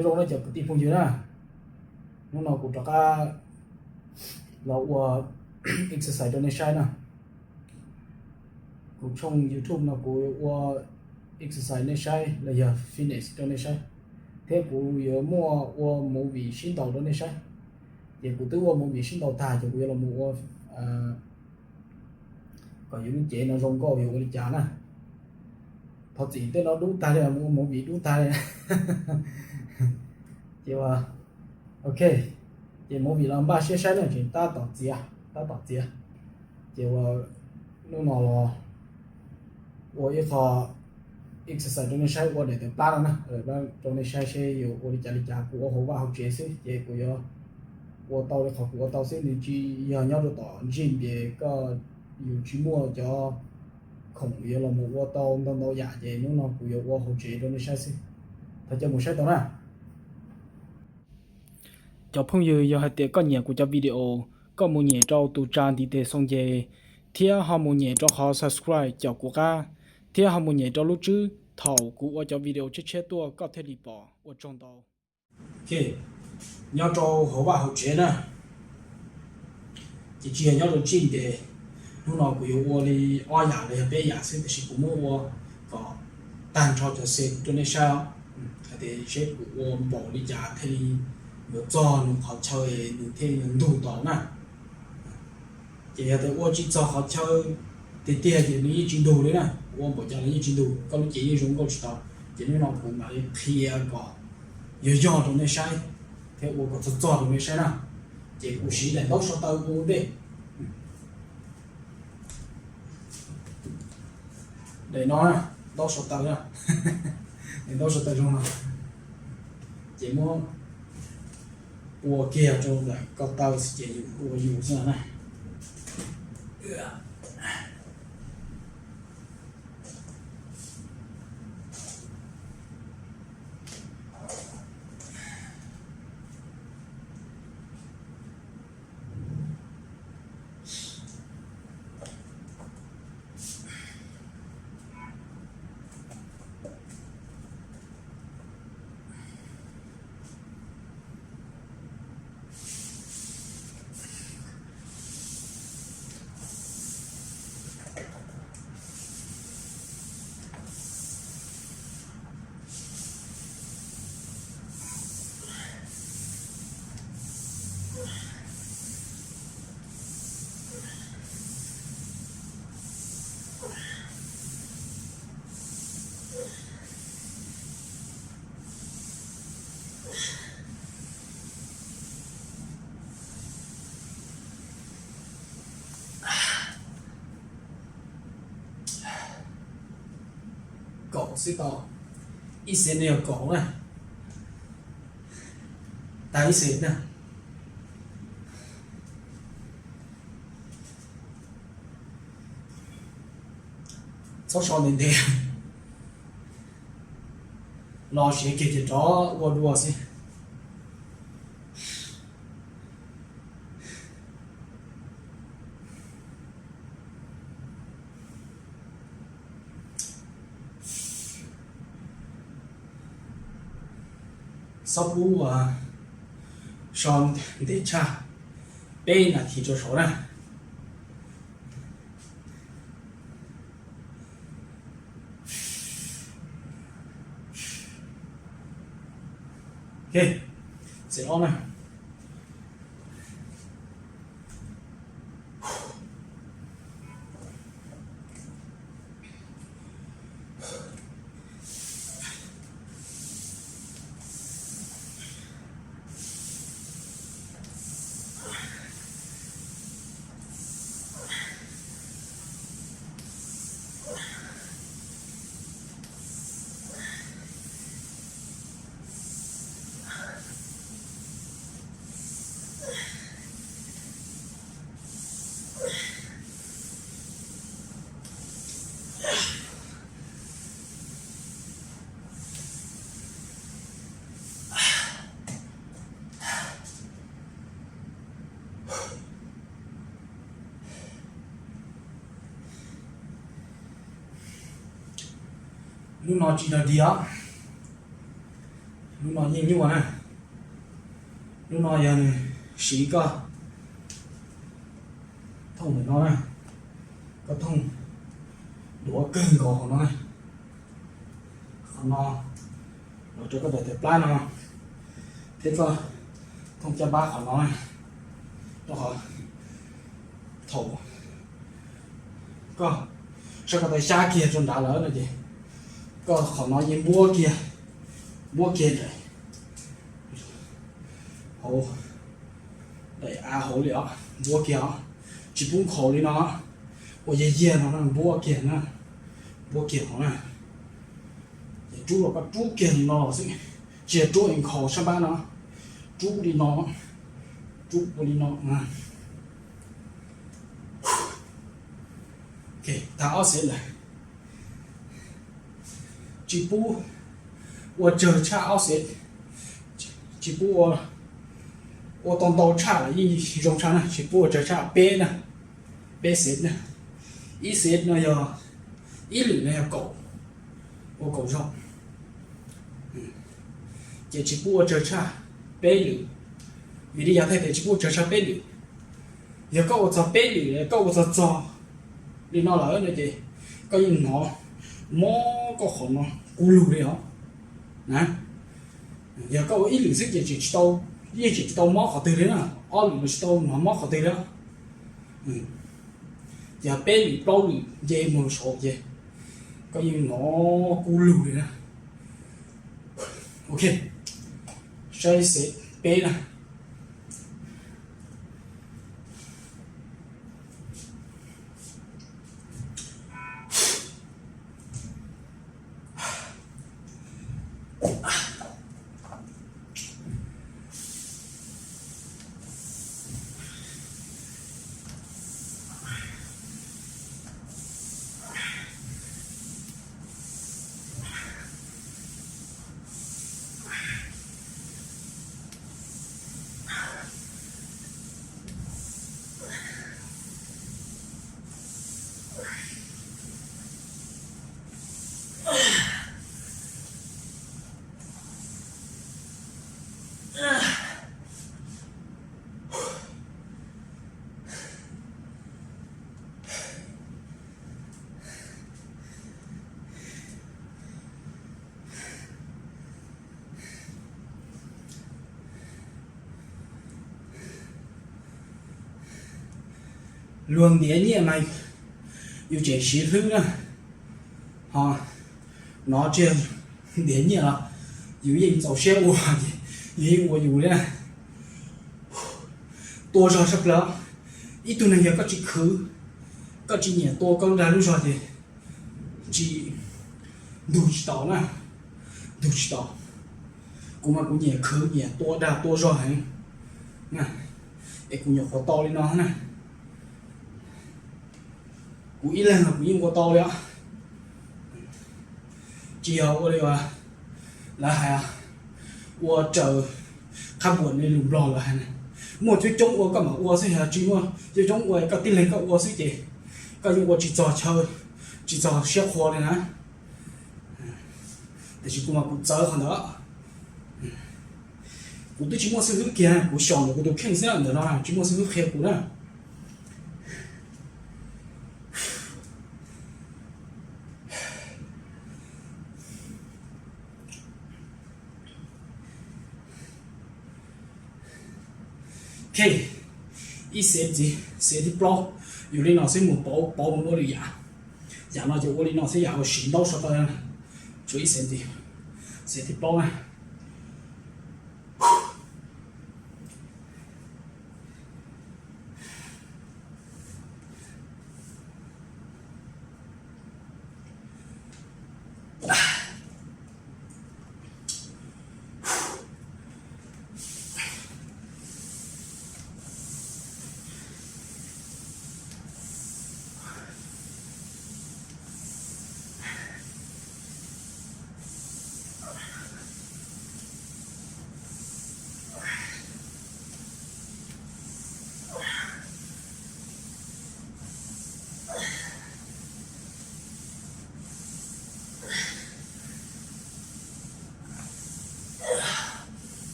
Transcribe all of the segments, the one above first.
Nyob zoo na cov kwv tij phooj ywg na, hnub no kuv rov qab los ua exercise rau nej saib na. Kuv tshooj YouTube no kuv ua exercise nej saib los yog fitness rau nej saib, thiab kuv yuav muaj ua movie sib ntaus rau nej saib. Ces kuv twb ua movie sib ntaus tag ces kuv yuav los mus ua kom yus lub cev no zoo nkauj yuav ua li cas na. Thov txim tej no dub tag li, mus ua movie dub tag li. Ces ua, ok, ces movie los npaj siab saib na, tseem tab tom txiav, tab tom txiav. Ces ua hnub no los ua ib qho exercise rau nej saib, ua daim tawv plab no na, rau nej saib seb yus ua li cas li cas. Kuv ua hauv vaj hauv tsev xwb ces kuv yuav ua tau li qhov kuv ua tau xwb, nws tsis yog nyob rau tom gym ces koj, yus tsis muaj cov khoom yuav los mus ua tau ntau ntau yam, ces hnub no kuv yuav ua hauv tsev rau nej saib xwb. Thov caw mus saib tau na. Cov phooj ywg, yog hais tias koj nyiam kuv cov video, koj mus nyem rau tus tsa ntiv tes xoo ces, thiab ho mus nyem rau qhov subscribe caum kuv qab, thiab ho mus nyem rau lub tswb, thaum kuv ua cov video tshiab tshiab tuaj koj thiaj li pom. Ua tsaug ntau. Ok, nyob rau hauv vaj hauv tsev na, ces tsis yog nyob rau gym ces hnub no kuv yuav ua li ob yam los yog peb yam xwb, tiam sis kuv muab ua kom tag nrho cov xes rau nej saib os. Hais tias seb kuv ua npaum li cas thiaj li yuav txog nws qhov chaw nws thiaj yuav ntug tau na. Ces yog tias ua tsis txog qhov chaw tiag tiag ces nws yeej tsis ntug li na, ua npaum cas los yeej tsis ntug, koj lub cev yeej zoo nkauj tsis tau. Ces hnub no kuv mam li qhia kom yog yog rau nej saib, thiab ua kom txog txog rau nej saib na. Ces kuv siv daim ntaub sau taw ua ntej. Daim no na, ntaub sau taw na, daim ntaub sau taw zoo no. Ces muab ua kiag rau ntawm ko taw xwb ces yus ua yus xwb na. Kaum xwb tau, ib xees no yog kaum na, tag ib xees na. Txhob so ntev ntev, los siav kiag ces rov ua dua xwb. Txhob pub so ntev tshaj, peb nas this rau saud na. Ok, xees ob na. Lub no tsis dag dig os. Lub no yeej nyuaj na. Lub no yog nws siv koj thooj ntawm no na, koj thooj duav kawg nkaus hauv no na. Qhov no los rau koj daim tawv plab no, thiab koj thooj caj npab qhov no na. Rau qhov thaum koj sab ko taw xyab kiag rau nrad lawm no ces koj qhov no yeej npuab kiag, npuab kiag daim hauv, daim av hauv li os, npuab kiag os, tsis pub nkhaus li no, ua yag yag no npuab kiag na, npuab kiag hauv na. Ces rub los koj rub kiag li no xwb, tsis yog rub nkhaus sab npab no, rub li no, rub ua li no. Tag ob xev lawm, tsis pub ua tsawg tshaj ob xev, tsis pub ua, ua tau ntau tshaj los yeej zoo tshaj na, tsis pub ua tsawg tshaj peb na, peb xev na. Ib xev no yog, ib lwm no yog kaum, ua kaum zaug, ces tsis pub ua tsawg tshaj peb lwm. Vim li cas thiaj tias tsis pub ua tsawg tshaj peb lwm? Yog koj ua txog peb lwm, koj ua txog txog li no lawm no ces koj yeej hnov mob koj qhov no kub lug li os na. Yog koj ua ib lwm xwb ces tseem tsis tau, yeej tseem tsis tau mob qhov twg li na, ob lwm los tsis tau hnov mob qhov twg li. Ces peb lwm plaub lwm nce mus saud ces koj yeej hnov kub lug li na. Ok, saib xev peb na. Luag ntiav nyiaj mas yus tseem siv hlwb na, ho no tsis yog ntiav nyiaj los yus yeej txaus siab ua, ces yus yeej ua yus li na. Tua zog tshaj plaws, ib tug neeg yog koj tsis khwv, koj tsis nyiam tua koj nrag lub zog ces tsis, ntug tsis tau na, ntug tsis tau. Kuv mas kuv nyiam khwv nyiam tua dag tua zog heev, es kuv nyuam qhuav tau li no na. Kuv ib leeg los kuv yeej ua tau li os. Tsis yog ua li lawv hais, ua raws qhab npuas li lus Nplog lawv hais na. Muaj coob coob ua koj mam ua xwb, yog tsis muaj coob coob ua koj tib leeg koj ua xwb ces koj yeej ua tsis txog chaw, tsis txog siab qhua li na. Tiam sis kuv mas kuv txawv qhov ntawd. Kuv twb tsis muaj xib hwb kiag, kuv xyaum ntawm kuv tus kheej xwb na, ntawm no tsis muaj xib hwb qhia kuv na. Ok, ib xev ntxiv, xev thib plaub, yus li no xwb mus pauv, pauv mus ua lwm yam. Yam no ces ua li no xwb, yam uas siv ntaub sau tawj, tshuav ib xev ntxiv, xev thib plaub na.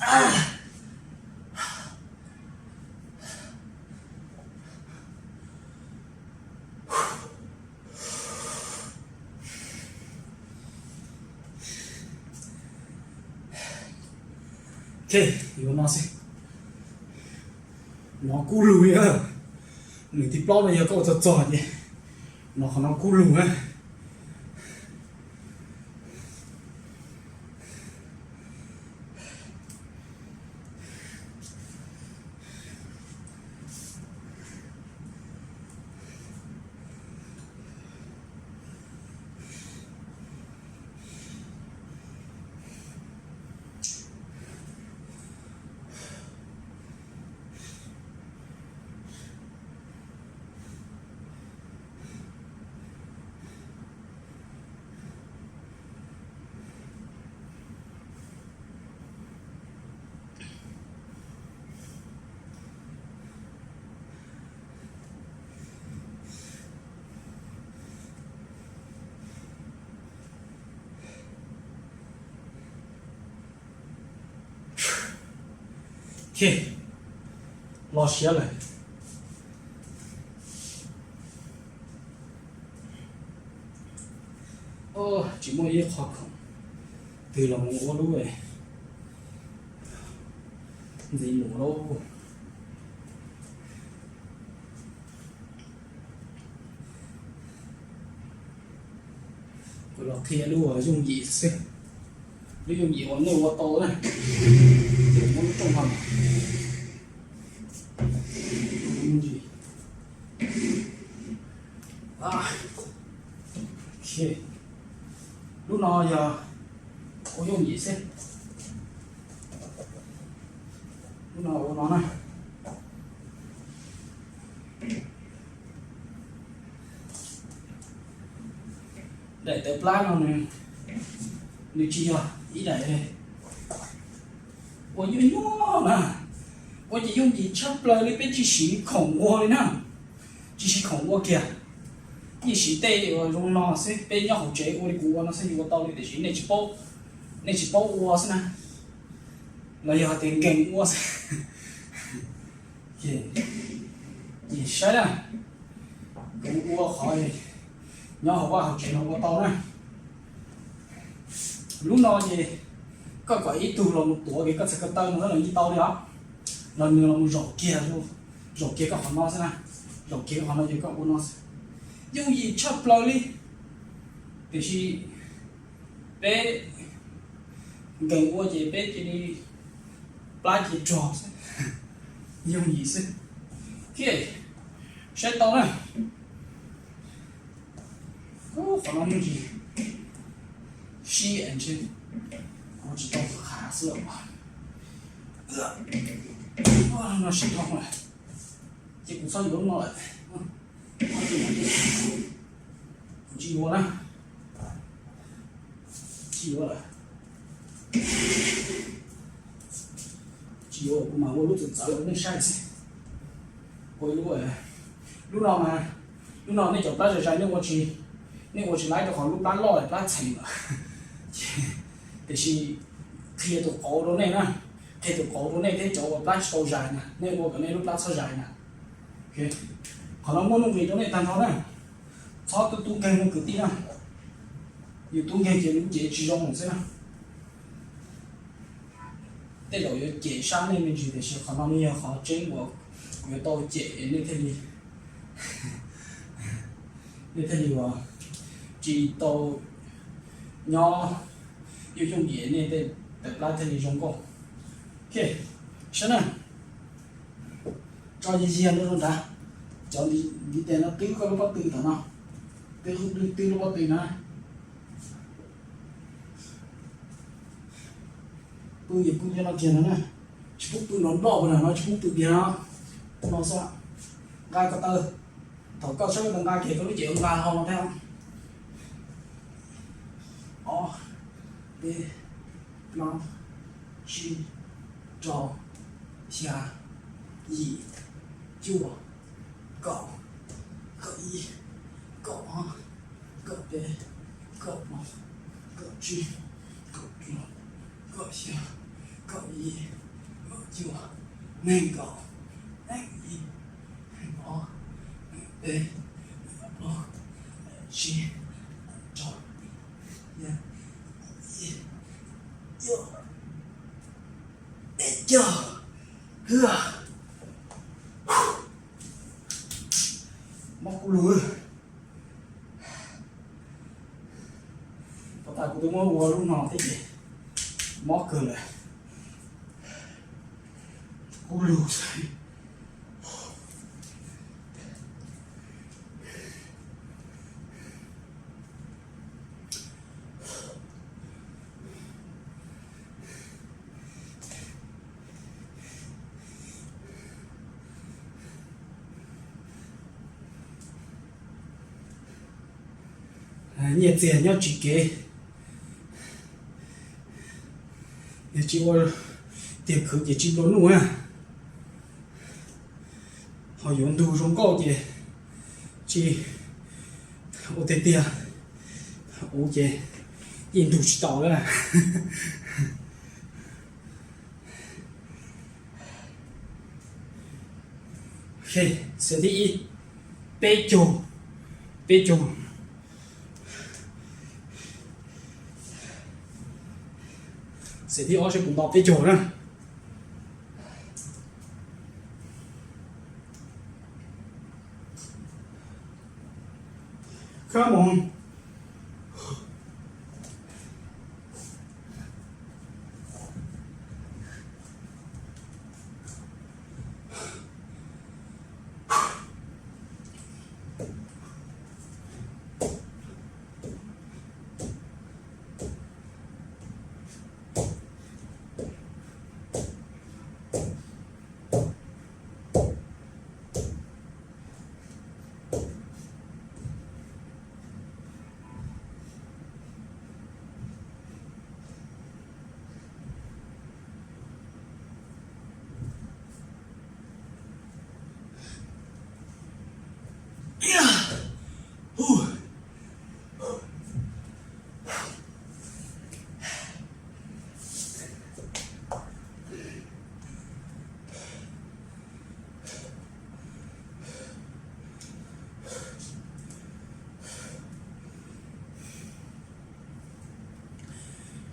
Ok, yuav no xwb. No kub lug, nws thib plaub no yog koj ua txog txog ces no qhov no kub lug na. Los siav lawm. Tsis muaj ib qho khoom twg los mus ua lub ntxiv lus lauj. Kuv los qhia lub yooj yim xwb, lub yooj yim uas nej ua tau na, ces muab lub rooj no. Lub no yog ua yooj yim xwb. Lub no ua no na. Daim tawv plab no nws, nws tsis yog ib daim ua nyuaj nyuaj na, ua ces yooj yim tshaj plaws li, peb tsis siv khoom ua li na, tsis siv khoom ua kiag, yeej siv tej uas zoo no xwb, peb nyob hauv tsev ua li kuv ua no xwb yeej ua tau li, tiam sis nej tsis paub, nej tsis paub ua xwb na, los yog hais tias nkees ua xwb. Ces saib na, kuv ua qhov nyob hauv vaj hauv tsev no ua tau na. Lub no ces koj kom ib tug los mus tuav kiag koj txhais ko taw no los yeej tau li os, los nws los mus zaum kiag, zaum kiag koj qhov no xwb na, zaum kiag koj qhov no ces koj ua no xwb, yooj yim tshaj plaws li. Tiam sis peb nkees ua ces peb cia li plab cia rog xwb, yooj yim xwb. Ok, saib tau na. Qhov no me ntsis sib ntshe kuv tsis tau qhav xwb os. No sib dhau lawm, ces kuv txhob yuav lub no lawm. Kuv tsis yuav na, tsis yuav lawm. Tsis yuav, kuv mam ua lub txawv txawv rau nej saib xwb. Ua lub, lub no mas, lub no nej cov plab zais zais nej ua tsis, nej ua tsis laib rau qhov lub plab loj plab txheem lawm. Tiam sis qhia tus qauv rau nej na, qhia tus qauv rau nej thiab cov uas plab tsis tau zais na, nej ua kom nej lub plab txhob zais na. Qhov no muaj nuj nqis rau nej tag nrho na, txhob tu tu nkeeg mus kwv tij na, yus tu nkeeg ces lub cev tsis zoo xwb na. Tej zaum yuav cem sab nej me ntsis tiam sis qhov no ne yog qhov tseeb uas kuv yuav tau cem nej thiaj li, nej thiaj li uas tsis tau nyob yooj yooj yim, nej tej tawv plab thiaj li zoo nkauj. Ok, saib na, tso yiag yiag rau nrad, cov ntiv tes no twb koj lub pob tw tom no, twb, twb lub pob tw na. Pw ces pw li no kiag no na, tsis pub pw nrov nploj puas na, no tsis pub pw kiag no, no xwb. Nqa ko taw, thaum koj saib ko taw nqa kiag koj lub cev nqa hauv no thiab. Ob, peb, plaub, tsib, rau, xya, yim, cuaj, kaum, kaum ib, kaum ob, kaum peb, kaum plaub, kaum tsib, kaum rau, kaum xya, Kaum ib, kaum cuaj, nees nkaum, nees ib, nees ob, nees peb, nees plaub, nees tsib, nees rau, nees ib, nees ib, nees caug, hwj. Mob kub lug. Pov tas kuv twb muab ua lub no thiab ces mob kawg lawm. Kub lug xwb. Nyiaj txiag nyob tsis kev, yog tsis ua tiag khwv ces tsis nplua nuj na. Ho yuav ntug zoo nkauj ces tsis ua tiag tiag, ua ces yeej ntug tsis tau lawm. Xiav thib ib, peb caug, peb caug. Xiav thib ob seb puas nto peb caug na. Come on.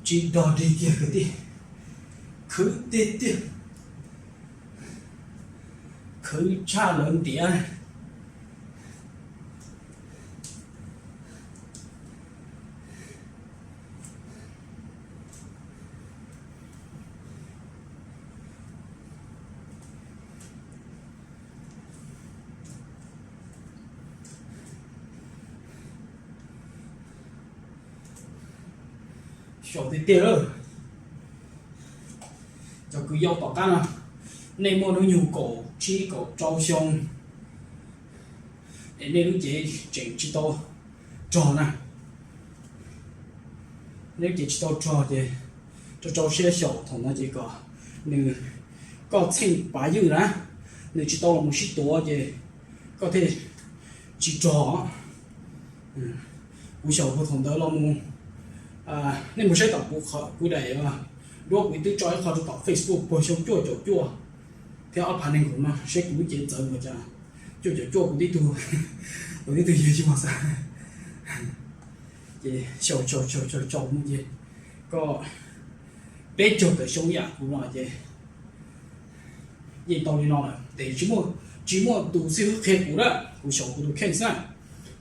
Tsis dog dig kiag kwv tij, khwv tiag tiag, khwv tshaj lawv ntiav. Xyaum tiag tiag lawm. Cov kwv yau tom qab no, nej muaj hnub nyoog kaum tsib kaum rau xyoo es nej lub cev tseem tsis tau rog na. Nej lub cev tsis tau rog ces rau rau siab xyaum thaum no ces kom nws, koj txheej pav ywj na, nws tsis tau los mus sib tuav ces koj thiaj tsis rog. Kuv xyaum puag thaum ntawd los mus, nej mus saib tom kuv, kuv daim duab kuv twb tso ib qho rau tom Facebook puag xyoo cuaj caum cuaj thiab ob phav nees nkaum no seb kuv lub cev txawv npaum cas. Cuaj caum cuaj kuv tib tug, kuv tib tug yawg tsis mos xav. Ces xyaum xyaum xyaum xyaum xyaum mus ces koj peb caug tawm xyoo yam kuv no ces yeej tau li no lawm tes tsis muaj, tsis muaj tus xib hwb qhia kuv na, kuv xyaum kuv tus kheej xwb na.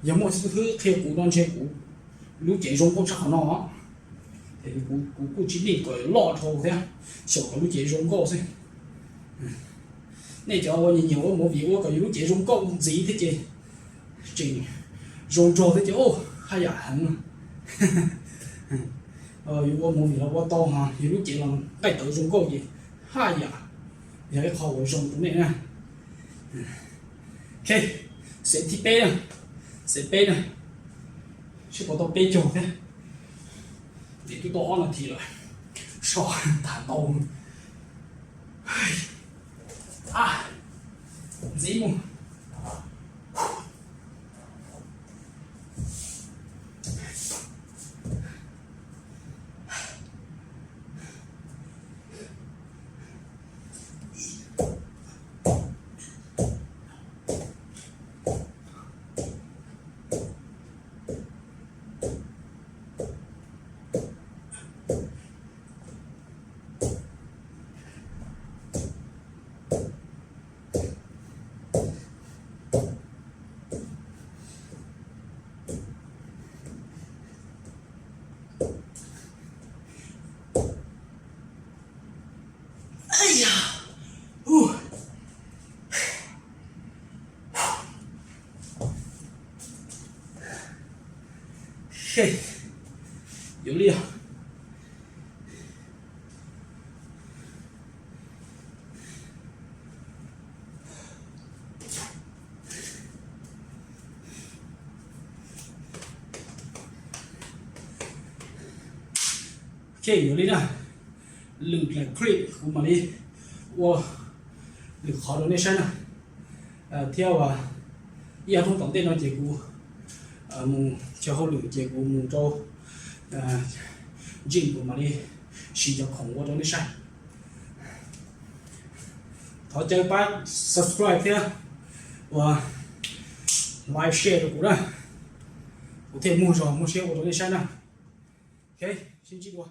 Yog muaj xib hwb qhia kuv no ntshe kuv lub cev zoo nkauj tshaj qhov no. Kuv kuj tsis nij kom loj dhau thiab, xyaum kom lub cev zoo nkauj xwb. Nej cov uas nyiam nyiam ua movie ua kom yus lub cev zoo nkauj ntxiv thiab ces tseem zoo nraug thiab ces haj yam heev. Yus ua movie los ua tau, yus lub cev los nqaij tawv zoo nkauj ces haj yam yog ib qho uas zoo rau nej na. Ok, xev thib peb na, xev peb na, seb puas tau peb caug thiab. Ces twb tau ob nas this lawm, so tham ntau. Ntxiv mus. Ok, yuav li os. Ok, yuav li na. Lwm clip kuv mam li ua lwm qhov rau nej saib na. Thiab ua ib ob hnub tom ntej no ces kuv mus chaw hauj lwm ces kuv mus rau gym kuv mam li siv cov khoom ua rau nej saib. Thov caw pab subscribe thiab ua like share rau kuv na. Kuv thiaj muaj zog muaj siab ua rau nej saib na. Ok, sib ntsib dua.